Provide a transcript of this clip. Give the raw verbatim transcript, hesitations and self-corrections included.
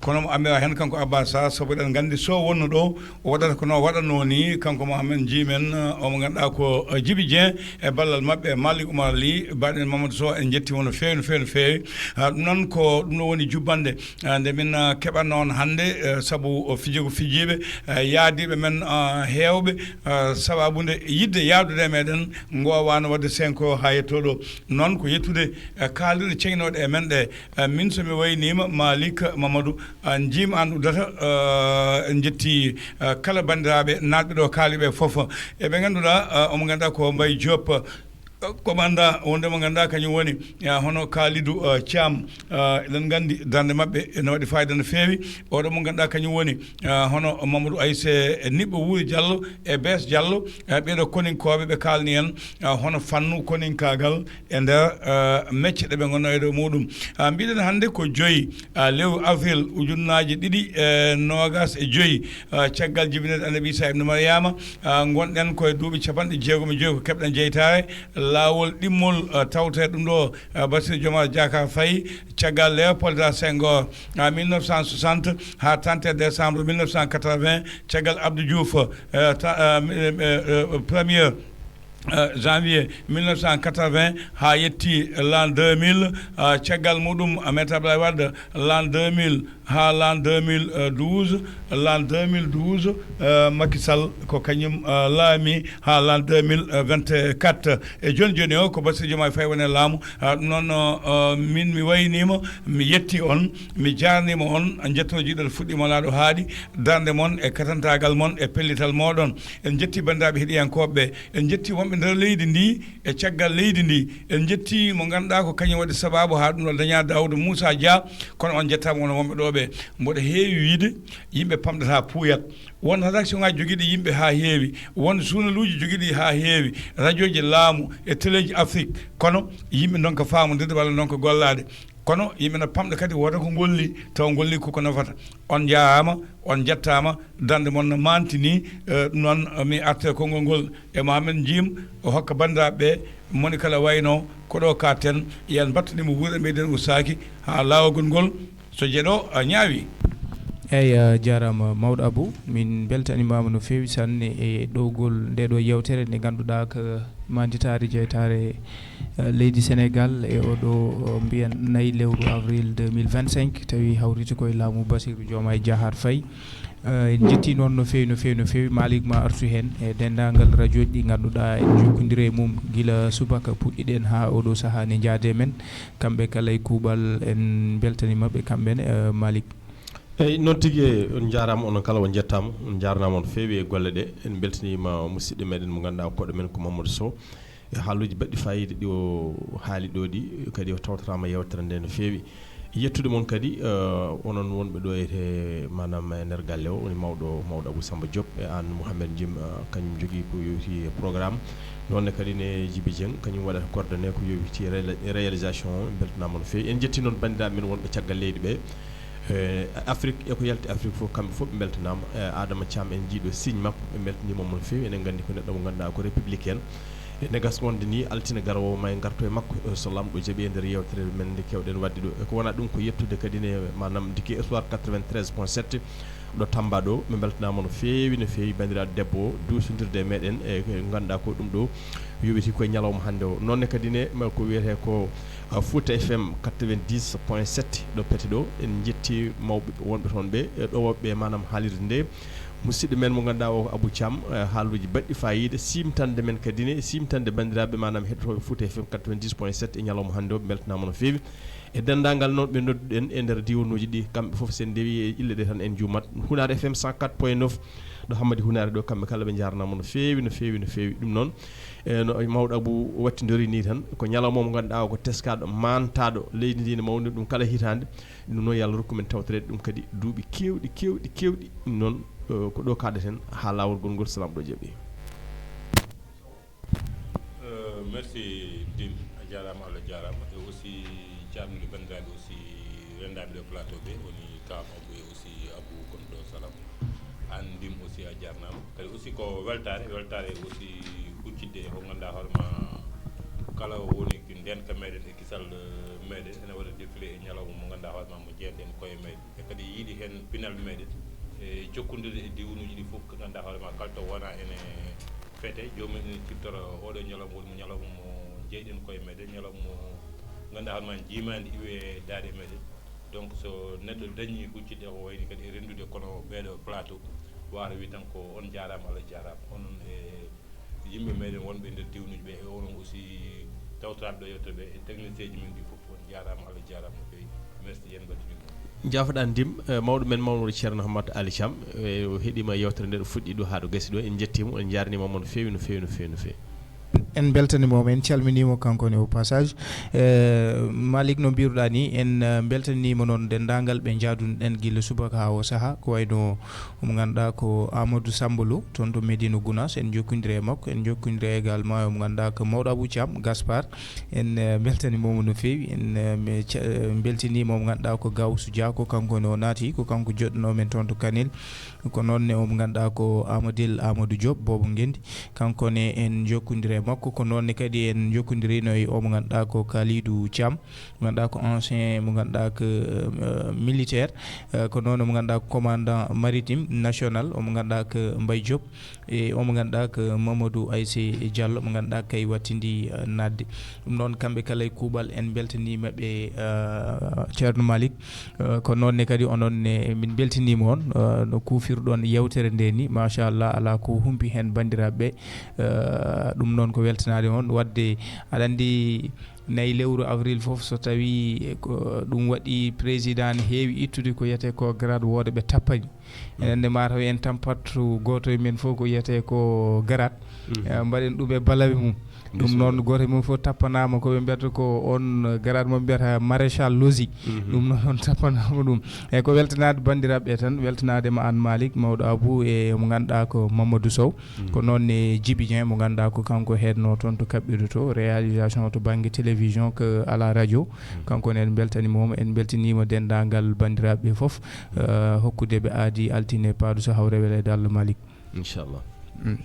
Kono mo amira heen kanko Abba Sarr, sabu eɗen nganndi so wonno ɗo, o waɗata ko no waɗatnoo ni, kanko Mohamed Nji men, eh, omo ngannduɗaa ko, eh, Djiby Dieng, e ballal maɓɓe, Malick Oumar Ly, baɗen Mamadou Sow, en njettii mo no feewi, no feewi, no feewi. Ah, ɗum noon ko ɗum ɗo woni jubbannde, ah, nde min, ah, keɓatnoo on hannde, eh, sabu o fiji ko fijiiɓe, eh, yahdiiɓe men, ah, heewɓe, ah, sabaabu nde yiɗde yahdude e meɗen, ngoowaano waɗde cinq o haa yettoo ɗo. Noon ko yettude, eh, kaalirɗe ceŋnooɗe e men ɗe, eh, min so mi wayniima Malick Mamadou, ah, njiim an uddata, eh, en njettii, eh, kala banndiraaɓe naatɓe ɗo kaali ɓe fof. Eɓe ngannduɗaa, eh, omo ngannduɗaa ko Mbaye Diop, eh, commandant wonde mo ngannduɗaa kañum woni, eh, hono Kalidou, eh, Thiam, eh, eɗen nganndi darnde maɓɓe ene waɗi fayida no feewi. Oɗo mo ngannduɗaa kañum woni, eh, hono Mamadou Aissé, eh, Niɓɓo Wuuri Diallo e Bes Diallo, eh, ɓeeɗo koninkooɓe ɓe kaalni en, eh, hono fannu koninkaagal e nder, eh, mecce ɗe ɓe ngonno e dow muɗum. Ah, mbiɗen hannde ko joyi, ah, lewru avril ujunnaaji ɗiɗi e noogas e joyi, ah, caggal jibinirde Annabi Isa ibnu Mariama, ah, ngonɗen koye duuɓi capanɗe jeegom e joyi ko keɓɗen jeytaare, laawol ɗimmol, ah, tawte ɗum ɗo, ah, Bassirou Diomaye Diakhar Faye, caggal Léopold Sédar Senghor, ah, mille neuf cent soixante haa trente et un décembre mille neuf cent quatre-vingts, caggal Abdou Diouf, eh, ta-, eh, mi-, eh, eh, premier, eh, janvier mille neuf cent quatre-vingts haa yetti l'an deux mille, eh, caggal muɗum, eh, Maître Abdoulaye Wade, l'an deux mille haa l'an deux mille douze, l'an deux mille douze, eh, Macky Sall ko kañum, eh, laami haa l'an deux mille vingt-quatre. E jooni jooni o ko Bassirou Diomaye Faye woni e laamu. Eh, ɗum noon, eh, min mi wayniima, mi yetti on, mi jaarniima on, njettoor jiɗɗo fuɗɗiima laaɗo haaɗi, darnde mon e katantaagal mon e pellital mooɗon. En njetti banndiraaɓe heɗiyankooɓe ɓe. En njetti wonɓe nder leydi ndi e caggal leydi ndi. En njetti mo ngannduɗaa ko kañum waɗi sabaabu haa ɗum ɗo dañaa Daouda Moussa Dia, kono on njettaama won wonɓe ɗo ɓe. Mboɗo heewi wiide yimɓe pamɗata puuyat. Won rédaction ngaji jogiiɗi yimɓe haa heewi. Won journaluuji jogiiɗi haa heewi. Radiooji laamu e teleeji Afrique. Kono yimɓe ndonka faamondirde walla ndonka gollaade. Kono yimɓe na pamɗa kadi wooda ko ngolli, taw ngolli koko nafata. On njaaraama, on njettaama, darnde mon no manti ni, eh, ɗum noon, eh, mi arte konngol ngol e Mohamed Njim, o hokka banndiraaɓe ɓe, moni kala wayno, ko ɗo kaaten, yen mbattanimo wuurɗe meɗen ustaaki haa laawol ngol, so jeɗo a ñaawi. Eeyi, a jaaraama mawɗo Abou, min mbeltanimaama no feewi sanne e ɗowgol nde ɗo yeewtere nde ngannduɗaa ko manditaare jeytaare, eh, leydi Sénégal e oɗo, o, mbiyen nayi lewru avril deux mille vingt-cinq, tawi hawriti koye laamu Bassirou Diomaye Diakhar Faye. Eh, en njetti noon no feewi, no feewi, no feewi. Malick ma artu heen e denndaangal radiooji ɗi ngannduɗaa en njokkondiri e mum gila subaka puɗɗiɗen haa oɗo sahaa ne njaade men. Kamɓe kala e kuuɓal en mbeltaniima ɓe kamɓe ne, eh, Malick. Eeyi, noon tigi, on njaaraama, onon kala on njettaama, on njaarnaama on feewi e golle ɗe. En mbeltaniima musidɗo meɗen mo ngannduɗaa koɗo men ko Mamadou Sow. E haaluuji baɗɗi faayiida ɗi o haali ɗo ɗi, kadi o tawtoraama yeewtere nde no feewi. Yettude mon kadi, eh, onon wonɓe ɗo e, maanaam, e nder galle o, woni mawɗo, mawɗo Abou Samba Diop, e aan Mouhamed Jim, eh, kañum jogii ko yowiti e programme. Noon ne kadi ne Djiby Dieng, kañum waɗata coordonné ko yowiti réla-, réalisation o. En mbeltanaama no feewi. En njetti noon banndiraaɓe men wonɓe caggal leydi ɓe. Eh, Afrique, e ko yalti Afrique fof, kamɓe fof ɓe mbeltanaama. Eh, Adama Thiam, en njiiɗo signe makko, ɓe mbeltaniima mo no feewi. Eɗen nganndi ko neɗɗo mo ngannduɗaa ko républicain. E negas wonde ni altine garoowo ma en ngarto e makko, eh, so Laamɗo jaɓi e nder yeewtere men nde keewɗen waɗde ɗo. E ko wonaa ɗum ko yettude kadi ne, maanaam, Dike Espoir quatre-vingt-treize point sept ɗo Tamba ɗo. Ɓe mbeltanaama no feewi, no feewi, banndiraaɗo debbo o duusondirde e meɗen, e ko ngannduɗaa ko ɗum ɗo yowiti koye ñalawma hannde o. Noon ne kadi ne, ma ko wiyetee ko, ah, Fouta F M quatre-vingt-dix point sept ɗo Pete ɗo. En njetti mawɓe wonɓe toon ɓe, e ɗowooɓe ɓe, maanaam, haalirde nde. Musidɗo men mo ngannduɗaa o ko Abou Thiam, eh, haaluuji baɗɗi faayiida, siimtande men kadi ne, siimtande banndiraaɓe, maanaam, heɗotooɓe Fouta F M quatre-vingt-dix point sept e ñalawma hannde o, ɓe mbeltanaama no feewi. E denndaangal noon ɓe nodduɗen e nder diiwanuuji ɗi, kamɓe fof, so en ndewii e ille ɗe tan en juumat. Hunaare F M cent quatre point neuf, ɗo Hammadi Hunaare ɗo, kamɓe kala ɓe njaarnaama no feewi, no feewi, no feewi. Ɗum noon, e no mawɗo Abou wattindori ni tan, ko ñalawma mo ngannduɗaa o ko teskaaɗo, maantaaɗo leydi ndi no mawniri ɗum kala hitaande. Ɗum noon, yo Allah rokku men tawtoreede ɗum kadi duuɓi keewɗi, keewɗi, keewɗi. Ɗum noon, eh, ko ɗo kaaɗeten haa laawol ngol ngol, so Laamɗo jaɓi. Eh, merci, Dim. A jaaraama, Allah jaaraama. E aussi calminde banndiraaɓe aussi renndaaɓe ɗo plateau ɓe, woni Ka Abou e aussi Abou gonɗo Salam. Aan Dim aussi a jaarnaama. Kadi aussi ko weltaare, weltaare aussi huccitde e ko ngannduɗaa hoore ma kala woni kin Ndenka meɗen e kisal meɗen ene waɗa défilé e ñalawma mo ngannduɗaa hoore ma mo jeeyɗen koye meɗen, e kadi yiɗi heen pinal meɗen e jokkondirde e diwnuuji ɗi fof ko ngannduɗaa hoore ma kala to wona ene feete. Joomum ene ciftora oɗo ñalawma woni ñalawma mo jeeyɗen koye meɗen, ñalawma mo ngannduɗaa hoore ma jiimaandi iwe daaɗe meɗen. Donc so neɗɗo dañi huccitde ko wayni kadi e renndude kono ɓeeɗo plateau, wata wi tan ko on jaaraama, Allah jaaraama. Onon e yimɓe meɗen wonɓe e nder diwnuuji ɓe e onon aussi tawtoraaɓe ɗo yewtere ɓe e technicien ji men ɗi fof, on jaaraama, Allah jaaraama no feewi. Merci, yen mbattimin. Jaafoɗaa Ndim, eh, mawɗo men mawɗo Ceerno Hammat Ali Thiam, eh, o heɗima yewtere nde ɗo fuɗɗi ɗo haa ɗo gasi ɗo. En njettiima, en njaarniima mo no feewi, no feewi, no feewi, no feewi. En mbeltaniima mo, en calminiima kanko ne au passage. Eh, Malick, no mbiruɗaa ni, en, eh, mbeltaniima noon denndaangal ɓe njaadunoɗen gila subaka haa o sahaa, ko wayno mo ngannduɗaa ko Amadou Samba Lo, toon to Médina Gounass, en njokkondire e makko, en njokkondire également e mo ngannduɗaa ko mawɗo Abou Thiam, Gaspard, en, eh, mbeltaniima mo no feewi, en, eh, mbe-, ca-, eh, mbeltaniima mo ngannduɗaa ko Gawsu Dia, ko kanko ne o naati, ko kanko joɗɗinoo men toon to Kanel, ko noon ne o mo ngannduɗaa ko Amadil Amadou Diop, Boobo Ngenndi, kanko ne en njokkondire e makko, ko noon ne kadi en njokkondirino e o mo ngannduɗaa ko Kalidou Thiam, mo ngannduɗaa ko ancien, mo ngannduɗaa ko, euh, militaire, euh, ko noon mo ngannduɗaa ko commandant maritime national, o mo ngannduɗaa ko Mbaye Diop, e o mo ngannduɗaa ko Mamadou Aissé Diallo, mo ngannduɗaa kay wattindi, euh, naatde. Ɗum noon, kamɓe kala e kuuɓal, en mbeltaniima ɓe, euh, Ceerno Malick. Euh, ko noon ne kadi onon ne, min mbeltaniima on, euh, no kuufirɗon yewtere nde ni, machallah, alaa ko humpi heen banndiraaɓe ɓe. Euh, ɗum noon ko weltanaade on, waɗde aɗa anndi nayi lewru avril fof, so tawii ko ɗum waɗi, président ne heewi ittude ko wiyetee ko grade wooda ɓe tappani. Enen ne, maa taw en tampat gooto e men fof ko wiyetee ko grade. Eh, mbaɗen ɗum e balawi mum. Ɗum noon, gooto e mum fof tappanaama ko ɓe mbiyata ko on grade mo ɓe mbiyata maréchal logis. Ɗum noon, on tappanaama ɗum. Eeyi, ko weltanaade banndiraaɓe ɓe tan, weltanaade ma aan Malick, mawɗo Abou, e mo ngannduɗaa ko Mamadou Sow. Ko noon ne Djiby Dieng mo ngannduɗaa ko kanko heedno toon to kaɓɓirde to, réalisation to bannge télévision ko à la radio. Kanko ne en mbeltaniima mo, en mbeltaniima denndaangal banndiraaɓe ɓe fof, eh, hokkude ɓe aadi altine paaɗo so hawre weleede Allah Malick. Inchallah. Mm.